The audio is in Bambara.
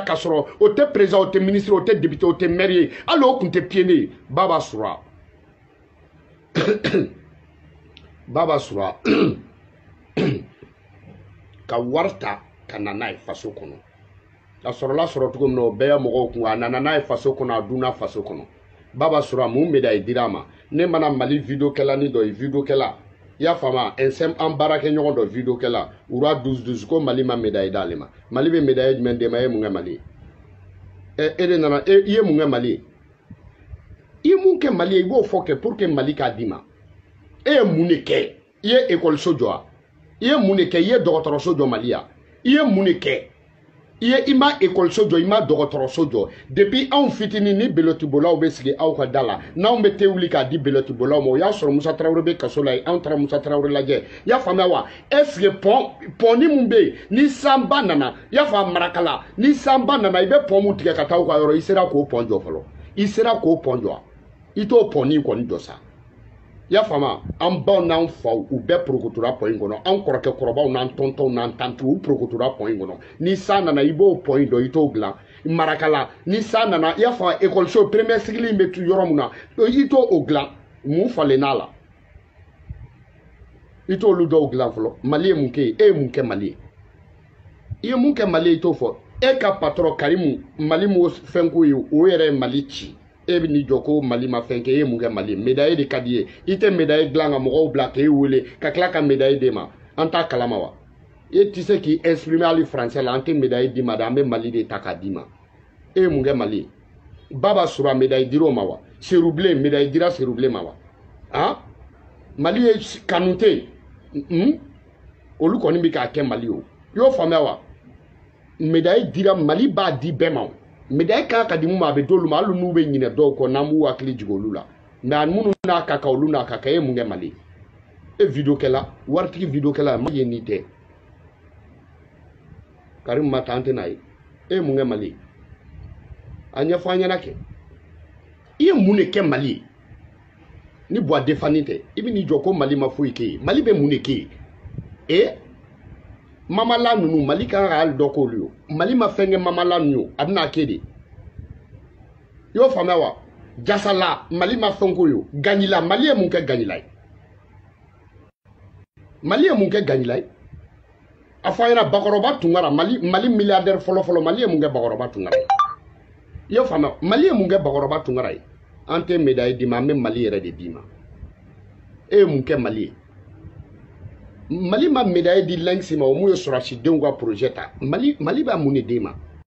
ka sɔrɔ o tɛ président, o tɛ ministre, o tɛ député, o tɛ maire ye, hali o tun tɛ pied ye. Baba Sura, Baba Sura ka wari ta ka na n'a ye faso kɔnɔ. A sɔrɔla sɔrɔ cogo min na, o bɛɛ ye mɔgɔw kun. A nana n'a ye faso kɔnɔ, a dunna faso kɔnɔ. Baba Sura, mun médaille dira a ma? Ne mana Mali vidéo kɛla ni dɔ ye, vidéo kɛla, i y'a faamu, an baarakɛɲɔgɔn dɔ vidéo kɛla ura 12 12 ko Mali ma médaille d'ale ma. Mali bɛ médaille jumɛn d'e ma? E ye mun kɛ Mali ye? Ɛ, e de nana, e i ye mun kɛ Mali ye? I ye mun kɛ Mali ye? I b'o fɔ kɛ pour que Mali k'a d'i ma. E ye mun de kɛ? I ye ekɔliso jɔ wa? I ye mun de kɛ? I ye dɔgɔtɔrɔso jɔ Mali ya? I ye mun de kɛ? I ye, i ma ekɔliso jɔ, i ma dɔgɔtɔrɔso jɔ. Depuis anw fitinin, ni belotibolaw bɛ sigi aw ka da la, n'anw bɛ te wuli k'a di belotibolaw ma, o y'a sɔrɔ Musa Tarawele bɛ kaso la yen. Anw taara Musa Tarawele lajɛ, i y'a faamuya wa? Est ce que pɔn pɔnni mun bɛ yen, ni sanba nana, i y'a faamu, Marakala, ni sanba nana, i bɛ pɔn mun tigɛ ka taa aw ka yɔrɔ, i sera k'o pɔn jɔ fɔlɔ? I sera k'o pɔn jɔ wa? I t'o pɔnni kɔni jɔ sa. I y'a faamu, an baw n'an faw, u bɛɛ porokotora pɔn in kɔnɔ. An kɔrɔkɛ kɔrɔbaw n'an tɔntɔnw n'an tantiw, u porokotora pɔn in kɔnɔ. Ni san nana, i b'o pɔn in dɔn, i t'o dilan. Marakala, ni san nana, i y'a faamu, ekɔliso premier cycle in bɛ tu yɔrɔ mun na, i t'o o dilan. Mun falenna a la? I t'olu dɔw dilan fɔlɔ. Mali ye mun kɛ ye? E ye mun kɛ Mali ye? I ye mun kɛ Mali ye, i t'o fɔ. E ka patron Karimu, Mali m'o fɛn k'o ye, o yɛrɛ ye Mali ci. E bɛ n'i jɔ ko Mali ma fɛn kɛ. E ye mun kɛ Mali ye? Médaille de ka di ye. I tɛ médaille dilan ka mɔgɔw bila k'e wele ka tila ka médaille d'e ma. An t'a kalama wa? E tɛ se k'i exprimer hali français la. An tɛ médaille d'i ma dɛ, an bɛ Mali de ta k'a d'i ma. E ye mun kɛ Mali ye? Baba Sura, médaille dir'o ma wa? Serubilen, médaille dira Serubilen ma wa? Han, Mali ye kanu tɛ yen, olu kɔni bɛ k'a kɛ Mali ye. O i y'o faamuya wa? Médaille dira, Mali b'a di bɛɛ ma. O médaille kan ka di mun ma, a bɛ d'olu ma, hali n'u bɛ ɲinɛ dɔw kɔ, n'an b'u hakili jigin olu la. Mais a minnu n'a ka kan, olu n'a ka kan. E ye mun kɛ Mali ye? E vidéo kɛla, waritigi vidéo kɛla, ma ye nin tɛ Karim ma taa, an tɛ n'a ye. E ye mun kɛ Mali ye? A ɲɛfɔ an ɲɛna kɛ. I ye mun de kɛ Mali ye? Ni Buwa Defani tɛ, i bɛ n'i jɔ ko Mali ma foyi kɛ ye. Mali bɛ mun de kɛ ye? E Mamala ninnu, Mali kan ka hali dɔ k'olu ye. Mali ma fɛn kɛ Mamala ninnu ye, a bɛna kɛ de. I y'o faamuya wa? Jasala, Mali ma fɛn k'o ye. Gaɲila, Mali ye mun kɛ Gaɲila ye? Mali ye mun kɛ Gaɲila ye? A fɔ an ɲɛna. Bakɔrɔba Tunkara, Mali milliardaire fɔlɔ fɔlɔ, Mali ye mun kɛ Bakɔrɔba Tunkara ye? I y'o faamuya? Mali ye mun kɛ Bakɔrɔba Tunkara ye? An tɛ médaille d'i ma, an bɛ Mali yɛrɛ de d'i ma. E ye mun kɛ Mali ye? Mali ma médaille di Lɛnkisi ma, o mun ye sɔrɔsidenw ka projet ta. Mali b'a mun de d'e ma?